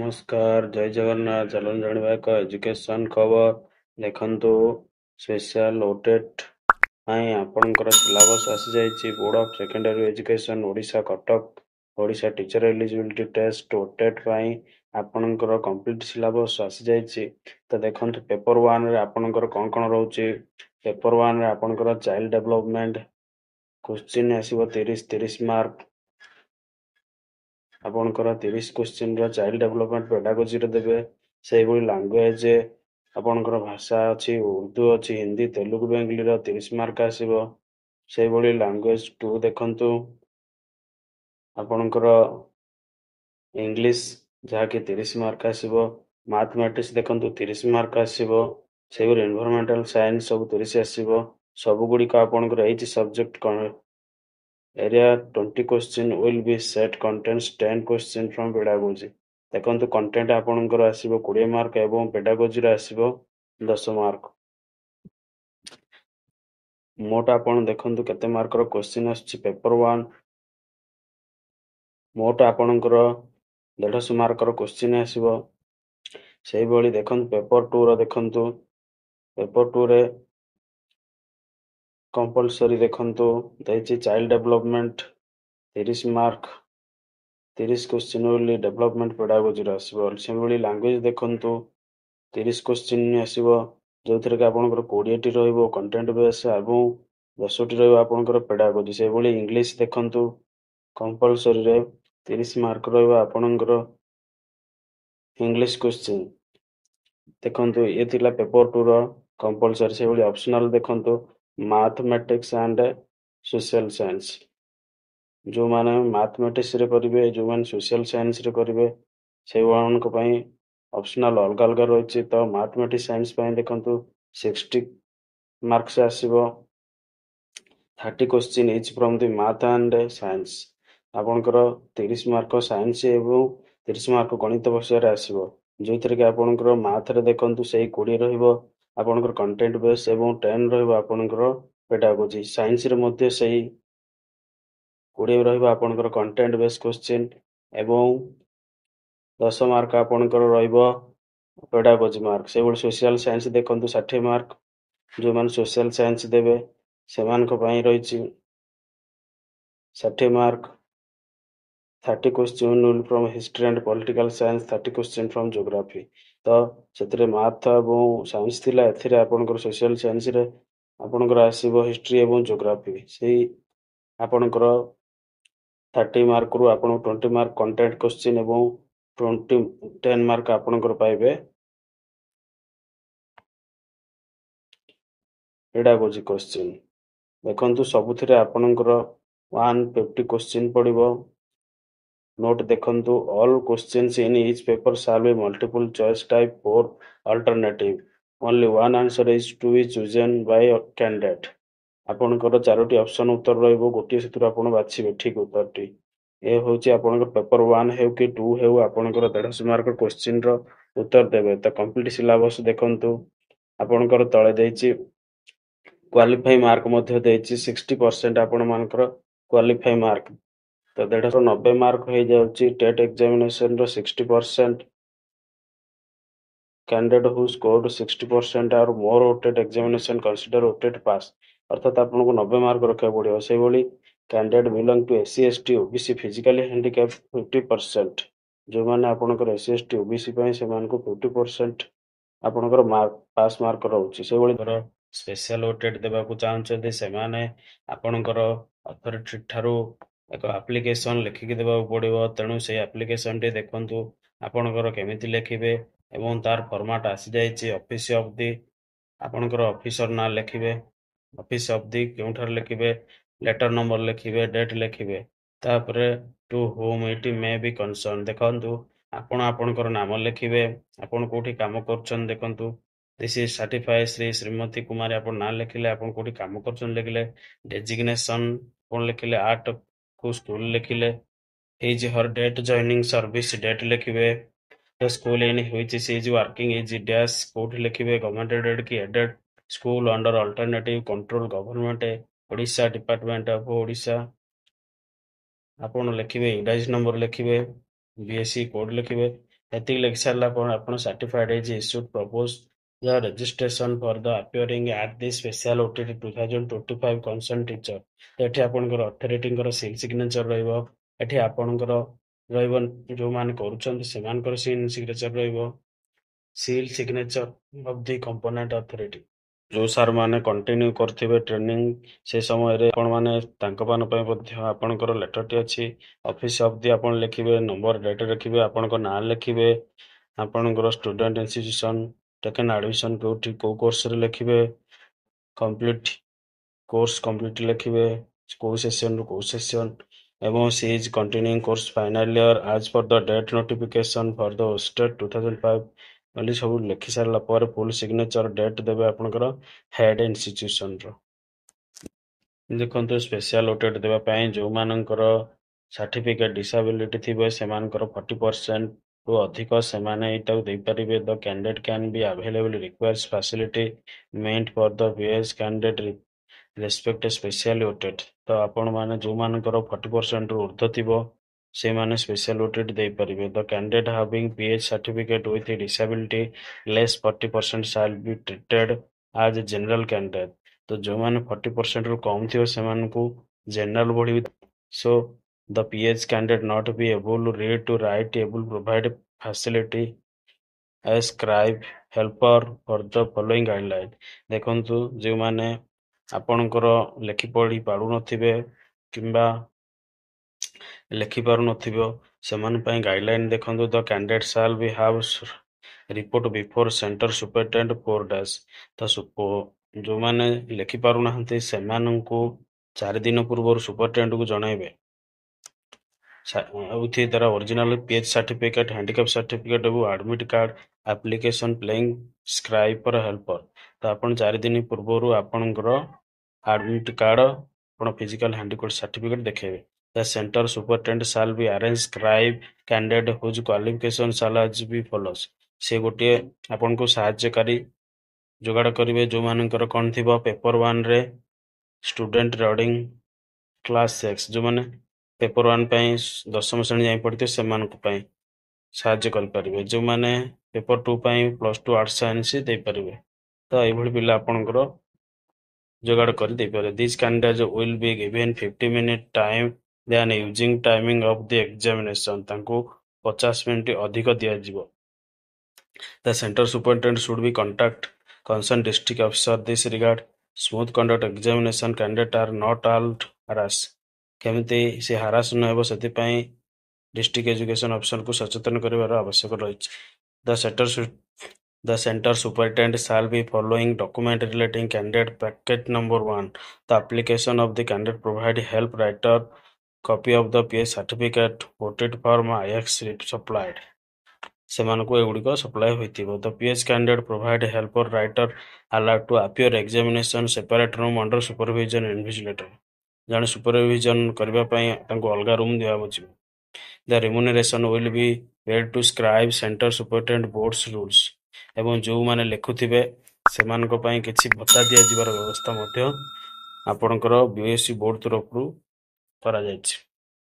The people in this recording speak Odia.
ନମସ୍କାର, ଜୟ ଜଗନ୍ନାଥ। ଚାଲନ୍ତୁ ଜାଣିବା ଏକ ଏଜୁକେସନ୍ ଖବର। ଦେଖନ୍ତୁ, ସ୍ପେଶାଲ ଓଟେଟ୍ ପାଇଁ ଆପଣଙ୍କର ସିଲାବସ୍ ଆସିଯାଇଛି। Board of secondary education Odisha, Cuttack, Odisha teacher eligibility test OTET ପାଇଁ ଆପଣଙ୍କର କମ୍ପ୍ଲିଟ୍ ସିଲାବସ୍ ଆସିଯାଇଛି। ତ ଦେଖନ୍ତୁ, ପେପର ୱାନ୍ରେ ଆପଣଙ୍କର କ'ଣ କ'ଣ ରହୁଛି। ପେପର ୱାନ୍ରେ ଆପଣଙ୍କର ଚାଇଲ୍ଡ ଡେଭଲପମେଣ୍ଟ କୋଶ୍ଚିନ୍ ଆସିବ, 30 30 ମାର୍କ। ଆପଣଙ୍କର 30 କୋଶ୍ଚିନ୍ର ଚାଇଲ୍ଡ ଡେଭଲପମେଣ୍ଟ ପେଡାଗୋଜିରେ ଦେବେ। ସେଇଭଳି ଲାଙ୍ଗୁଏଜ, ଆପଣଙ୍କର ଭାଷା ଅଛି, ଉର୍ଦ୍ଦୁ ଅଛି, ହିନ୍ଦୀ, ତେଲୁଗୁ, ବେଙ୍ଗଲୀର 30 ମାର୍କ ଆସିବ। ସେଇଭଳି ଲାଙ୍ଗୁଏଜ ଟୁ ଦେଖନ୍ତୁ, ଆପଣଙ୍କର ଇଂଲିଶ, ଯାହାକି 30 ମାର୍କ ଆସିବ। ମ୍ୟାଥମେଟିକ୍ସ ଦେଖନ୍ତୁ, 30 ମାର୍କ ଆସିବ। ସେଇଭଳି ଏନଭାରମେଣ୍ଟାଲ ସାଇନ୍ସ ସବୁ 30 ଆସିବ। ସବୁଗୁଡ଼ିକ ଆପଣଙ୍କର each subject area 20 question will be set contains 10 question from pedagogy। ଦେଖନ୍ତୁ, କଣ୍ଟେଣ୍ଟ ଆପଣଙ୍କର ଆସିବ 20 ମାର୍କ ଏବଂ ପେଡାଗୋଜିର ଆସିବ 10 ମାର୍କ। ମୋଟ ଆପଣ ଦେଖନ୍ତୁ କେତେ ମାର୍କର କୋଶ୍ଚିନ୍ ଆସୁଛି। ପେପର ୱାନ୍ ମୋଟ ଆପଣଙ୍କର 150 ମାର୍କର କୋଶ୍ଚିନ୍ ଆସିବ। ସେଇଭଳି ଦେଖନ୍ତୁ, ପେପର ଟୁର ଦେଖନ୍ତୁ। ପେପର ଟୁରେ କମ୍ପଲସରି ଦେଖନ୍ତୁ ଦେଇଛି, ଚାଇଲ୍ଡ ଡେଭଲପମେଣ୍ଟ 30 ମାର୍କ, 30 କୋଶ୍ଚିନ୍ ବୋଲି ଡେଭଲପମେଣ୍ଟ ପେଡାଗୋଜିର ଆସିବ। ସେଇଭଳି ଲାଙ୍ଗୁଏଜ ଦେଖନ୍ତୁ, 30 କୋଶ୍ଚିନ୍ ଆସିବ, ଯେଉଁଥିରେ କି ଆପଣଙ୍କର 20ଟି ରହିବ କଣ୍ଟେଣ୍ଟ ବେସ୍ ଏବଂ 10ଟି ରହିବ ଆପଣଙ୍କର ପେଡାଗୋଜି। ସେଇଭଳି ଇଂଲିଶ ଦେଖନ୍ତୁ, କମ୍ପଲସରିରେ 30 ମାର୍କ ରହିବ ଆପଣଙ୍କର ଇଂଲିଶ କୋଶ୍ଚିନ୍। ଦେଖନ୍ତୁ, ଇଏ ଥିଲା ପେପର ଟୁର କମ୍ପଲସରି। ସେଇଭଳି ଅପସନାଲ ଦେଖନ୍ତୁ, ମ୍ୟାଥମେଟିକ୍ସ ଆଣ୍ଡ ସୋସିଆଲ ସାଇନ୍ସ। ଯେଉଁମାନେ ମ୍ୟାଥମେଟିକ୍ସରେ କରିବେ, ଯେଉଁମାନେ ସୋସିଆଲ ସାଇନ୍ସରେ କରିବେ, ସେଇମାନଙ୍କ ପାଇଁ ଅପସନାଲ ଅଲଗା ଅଲଗା ରହିଛି। ତ ମ୍ୟାଥମେଟିକ୍ସ ସାଇନ୍ସ ପାଇଁ ଦେଖନ୍ତୁ, 60 ମାର୍କସ ଆସିବ, 30 question each from the math and science। ଆପଣଙ୍କର 30 ମାର୍କ ସାଇନ୍ସ ଏବଂ 30 ମାର୍କ ଗଣିତ ବିଷୟରେ ଆସିବ, ଯେଉଁଥିରେ କି ଆପଣଙ୍କର ମ୍ୟାଥରେ ଦେଖନ୍ତୁ, ସେଇ 20 ରହିବ ଆପଣଙ୍କର କଣ୍ଟେଣ୍ଟ ବେସ୍ ଏବଂ 10 ରହିବ ଆପଣଙ୍କର ପେଡାଗୋଜି। ସାଇନ୍ସରେ ମଧ୍ୟ ସେଇ 20 ରହିବ ଆପଣଙ୍କର କଣ୍ଟେଣ୍ଟ ବେସ୍ କୋଶ୍ଚିନ୍ ଏବଂ 10 ମାର୍କ ଆପଣଙ୍କର ରହିବ ପେଡାଗୋଜି ମାର୍କ। ସେଇଭଳି ସୋସିଆଲ ସାଇନ୍ସ ଦେଖନ୍ତୁ, 60 ମାର୍କ। ଯେଉଁମାନେ ସୋସିଆଲ ସାଇନ୍ସ ଦେବେ, ସେମାନଙ୍କ ପାଇଁ ରହିଛି 60 mark. 30 question will from history and political science, 30 question from geography। ତ ସେଥିରେ ମ୍ୟାଥ ଏବଂ ସାଇନ୍ସ ଥିଲା, ଏଥିରେ ଆପଣଙ୍କର ସୋସିଆଲ ସାଇନ୍ସରେ ଆପଣଙ୍କର ଆସିବ ହିଷ୍ଟ୍ରି ଏବଂ ଜୋଗ୍ରାଫି। ସେଇ ଆପଣଙ୍କର 30 ମାର୍କରୁ ଆପଣ 20 ମାର୍କ କଣ୍ଟେଣ୍ଟ କୋଶ୍ଚିନ୍ ଏବଂ 10 ମାର୍କ ଆପଣଙ୍କର ପାଇବେ ପେଡାଗୋଜି କୋଶ୍ଚିନ୍। ଦେଖନ୍ତୁ, ସବୁଥିରେ ଆପଣଙ୍କର 150 କୋଶ୍ଚିନ୍ ପଡ଼ିବ। ନୋଟ୍ ଦେଖନ୍ତୁ, all questions in each paper shall be multiple choice type, four alternative. Only one answer is to be chosen by candidate। ଆପଣଙ୍କର ଚାରୋଟି ଅପସନ୍ ଉତ୍ତର ରହିବ, ଗୋଟିଏ ସେଥିରୁ ଆପଣ ବାଛିବେ ଠିକ ଉତ୍ତରଟି। ଏ ହେଉଛି ଆପଣଙ୍କର ପେପର ୱାନ୍ ହେଉ କି ଟୁ ହେଉ, ଆପଣଙ୍କର 150 ମାର୍କ କୋଶ୍ଚିନ୍ର ଉତ୍ତର ଦେବେ। ତ କମ୍ପ୍ଲିଟ୍ ସିଲାବସ୍ ଦେଖନ୍ତୁ, ଆପଣଙ୍କର ତଳେ ଦେଇଛି, କ୍ୱାଲିଫାଇ ମାର୍କ ମଧ୍ୟ ଦେଇଛି, 60% ଆପଣମାନଙ୍କର କ୍ୱାଲିଫାଇ ମାର୍କ। ତ 150 90 ମାର୍କ ହେଇଯାଉଛି ଟେଟ୍ ଏକ୍ଜାମିନେସନର 60%। Candidate who scored 60% or more OTET examination consider OTET pass। ଅର୍ଥାତ୍ ଆପଣଙ୍କୁ 90 ମାର୍କ ରଖିବାକୁ ପଡ଼ିବ। ସେଇଭଳି candidate belong to SC, ST, OBC, physically handicap 50%। ଯେଉଁମାନେ ଆପଣଙ୍କର S C, S T, OBC ପାଇଁ ସେମାନଙ୍କୁ 50% ଆପଣଙ୍କର ମାର୍କ ପାସ୍ ମାର୍କ ରହୁଛି। ସେଇଭଳି ଧର ସ୍ପେଶାଲ ଓଟେଟ୍ ଦେବାକୁ ଚାହୁଁଛନ୍ତି, ସେମାନେ ଆପଣଙ୍କର ଅଥରିଟି ଠାରୁ ଏକ ଆପ୍ଲିକେସନ ଲେଖିକି ଦେବାକୁ ପଡ଼ିବ। ତେଣୁ ସେଇ ଆପ୍ଲିକେସନଟି ଦେଖନ୍ତୁ ଆପଣଙ୍କର କେମିତି ଲେଖିବେ ଏବଂ ତାର ଫର୍ମାଟ ଆସିଯାଇଛି। ଅଫିସ ଅଫ the, ଆପଣଙ୍କର ଅଫିସର ନାଁ ଲେଖିବେ, ଅଫିସ ଅଫ the କେଉଁଠାରେ ଲେଖିବେ, ଲେଟର ନମ୍ବର ଲେଖିବେ, ଡେଟ୍ ଲେଖିବେ। ତାପରେ to whom it may be concern। ଦେଖନ୍ତୁ, ଆପଣ ଆପଣଙ୍କର ନାମ ଲେଖିବେ, ଆପଣ କୋଉଠି କାମ କରୁଛନ୍ତି। ଦେଖନ୍ତୁ, this is certify Shri Shrimati କୁମାରୀ, ଆପଣ ନାଁ ଲେଖିଲେ, ଆପଣ କୋଉଠି କାମ କରୁଛନ୍ତି ଲେଖିଲେ, ଡେଜିଗ୍ନେସନ ଆପଣ ଲେଖିଲେ, ଆଟ୍ କୋଉ ସ୍କୁଲ ଲେଖିଲେ, his her date joining service date ଲେଖିବେ, the school in which she is working is dash କୋଉଠି ଲେଖିବେ, ଗଭର୍ଣ୍ଣମେଣ୍ଟ ଏଡେଡ୍ କି aided school under alternative control, Government Odisha, department of Odisha ଆପଣ ଲେଖିବେ, ୟୁଡାଇସ୍ ନମ୍ବର ଲେଖିବେ, ବିଏସଇ କୋଡ୍ ଲେଖିବେ। ଏତିକି ଲେଖି ସାରିଲା ପରେ ଆପଣ ସାର୍ଟିଫାଇଡ୍ ହେଇଛି issued propose the registration for the appearing at the special OTT 2025 concern teacher। ତ ଏଠି ଆପଣଙ୍କର ଅଥରିଟିଙ୍କର ସିଲ୍ ସିଗ୍ନେଚର ରହିବ। ଏଠି ଆପଣଙ୍କର ରହିବ, ଯୋଉମାନେ କରୁଛନ୍ତି ସେମାନଙ୍କର ସିଲ୍ ସିଗ୍ନେଚର ରହିବ, seal signature of the competent authority। ଯୋଉ ସାର୍ ମାନେ କଣ୍ଟିନ୍ୟୁ କରୁଥିବେ ଟ୍ରେନିଂ, ସେ ସମୟରେ ଆପଣମାନେ ତାଙ୍କମାନଙ୍କ ପାଇଁ ମଧ୍ୟ ଆପଣଙ୍କର ଲେଟରଟି ଅଛି। ଅଫିସ ଅଫ୍ the ଆପଣ ଲେଖିବେ, ନମ୍ବର, ଡେଟ୍ ଲେଖିବେ, ଆପଣଙ୍କ ନାଁ ଲେଖିବେ, ଆପଣଙ୍କର ଷ୍ଟୁଡେଣ୍ଟ ଇନଷ୍ଟିଟ୍ୟୁସନ ଟେକେନ୍ ଆଡମିସନ କୋଉଠି, କୋଉ କୋର୍ସରେ ଲେଖିବେ, କମ୍ପ୍ଲିଟ କୋର୍ସ କମ୍ପ୍ଲିଟ ଲେଖିବେ, କୋଉ ସେସନରୁ କୋଉ ସେସନ ଏବଂ she is continuing course final year as per the date notification for the OSSTET 2005 ବୋଲି ସବୁ ଲେଖି ସାରିଲା ପରେ ଫୁଲ୍ ସିଗ୍ନେଚର, ଡେଟ୍ ଦେବେ ଆପଣଙ୍କର ହେଡ୍ ଇନଷ୍ଟିଟ୍ୟୁସନର। ଦେଖନ୍ତୁ, ସ୍ପେଶିଆଲ ଓଟିଟି ଦେବା ପାଇଁ ଯେଉଁମାନଙ୍କର ସାର୍ଟିଫିକେଟ ଡିସାବିଲିଟି ଥିବ, ସେମାନଙ୍କର 40%ରୁ ଅଧିକ, ସେମାନେ ଏଇଟାକୁ ଦେଇପାରିବେ। The candidate can be available requires facility meant for the PH candidate respect specially OTET। ତ ଆପଣମାନେ ଯେଉଁମାନଙ୍କର 40%ରୁ ଉର୍ଦ୍ଧ୍ୱ ଥିବ, ସେମାନେ ସ୍ପେଶିଆଲ ଓଟିଟି ଦେଇପାରିବେ। The candidate having PH certificate with disability less 40% shall be treated as a general candidate। ତ ଯେଉଁମାନେ 40%ରୁ କମ୍ ଥିବ, ସେମାନଙ୍କୁ ଜେନେରାଲ ଭଳି। So the PH candidate not be able read to write able provide facility a scribe helper for the following guideline। ଦେଖନ୍ତୁ, ଯେଉଁମାନେ ଆପଣଙ୍କର ଲେଖି ପଢ଼ି ପାରୁନଥିବେ କିମ୍ବା ଲେଖିପାରୁନଥିବ, ସେମାନଙ୍କ ପାଇଁ ଗାଇଡ଼ଲାଇନ୍ ଦେଖନ୍ତୁ। The candidate shall be have report before center superintendent 4 days। ତ ଯେଉଁମାନେ ଲେଖିପାରୁନାହାନ୍ତି, ସେମାନଙ୍କୁ 4 ଦିନ ପୂର୍ବରୁ ସୁପରିଟେଣ୍ଡେଣ୍ଟକୁ ଜଣାଇବେ with their original PH certificate, handicap certificate ଏବଂ admit card, application playing scribe or helper। ତ ଆପଣ 4 ଦିନ ପୂର୍ବରୁ ଆପଣଙ୍କର ଆଡମିଟ୍ କାର୍ଡ, ଆପଣ ଫିଜିକାଲ ହ୍ୟାଣ୍ଡିକ୍ୟାପ୍ ସାର୍ଟିଫିକେଟ୍ ଦେଖେଇବେ। The center superintendent shall be arrange scribe candidate whose qualification shall as be follows। ସେ ଗୋଟିଏ ଆପଣଙ୍କୁ ସାହାଯ୍ୟକାରୀ ଯୋଗାଡ଼ କରିବେ, ଯେଉଁମାନଙ୍କର କ'ଣ ଥିବ, ପେପର ୱାନରେ ଷ୍ଟୁଡେଣ୍ଟ ରିଡିଂ କ୍ଲାସ୍ 6, ଯେଉଁମାନେ ପେପର ୱାନ୍ ପାଇଁ ଦଶମ ଶ୍ରେଣୀ ଯାଏଁ ପଢ଼ିଥିବେ, ସେମାନଙ୍କ ପାଇଁ ସାହାଯ୍ୟ କରିପାରିବେ। ଯେଉଁମାନେ ପେପର ଟୁ ପାଇଁ ପ୍ଲସ୍ ଟୁ ଆର୍ଟସ ସାଇନ୍ସ ଦେଇପାରିବେ। ତ ଏଇଭଳି ପିଲା ଆପଣଙ୍କର ଯୋଗାଡ଼ କରି ଦେଇପାରିବେ। This candidate will be given 50 minute time than usual timing of the examination। ତାଙ୍କୁ 50 ମିନିଟ୍ ଅଧିକ ଦିଆଯିବ। The center superintendent should be contact concerned district officer this regard. Smooth conduct examination, candidate are not allowed harass। କେମିତି ସେ ହାରାସ ନ ହେବ, ସେଥିପାଇଁ ଡିଷ୍ଟ୍ରିକ୍ଟ ଏଜୁକେସନ ଅଫିସରଙ୍କୁ ସଚେତନ କରିବାର ଆବଶ୍ୟକ ରହିଛି। The center superintendent shall be following document relating candidate packet number one, the application of the candidate provide help writer, copy of the PH certificate, OTET form IX supplied। ସେମାନଙ୍କୁ ଏଗୁଡ଼ିକ ସପ୍ଲାଏ ହୋଇଥିବ। The PH candidate provide helper writer allowed to appear examination separate room under supervision invigilator। ଜଣେ ସୁପରଭିଜନ କରିବା ପାଇଁ ତାଙ୍କୁ ଅଲଗା ରୁମ୍ ଦିଆଯିବ। The remuneration will be paid to scribe center superintendent boards rules। ଏବଂ ଯେଉଁମାନେ ଲେଖୁଥିବେ, ସେମାନଙ୍କ ପାଇଁ କିଛି ଭତ୍ତା ଦିଆଯିବାର ବ୍ୟବସ୍ଥା ମଧ୍ୟ ଆପଣଙ୍କର ବିଏସଇ ବୋର୍ଡ ତରଫରୁ କରାଯାଇଛି।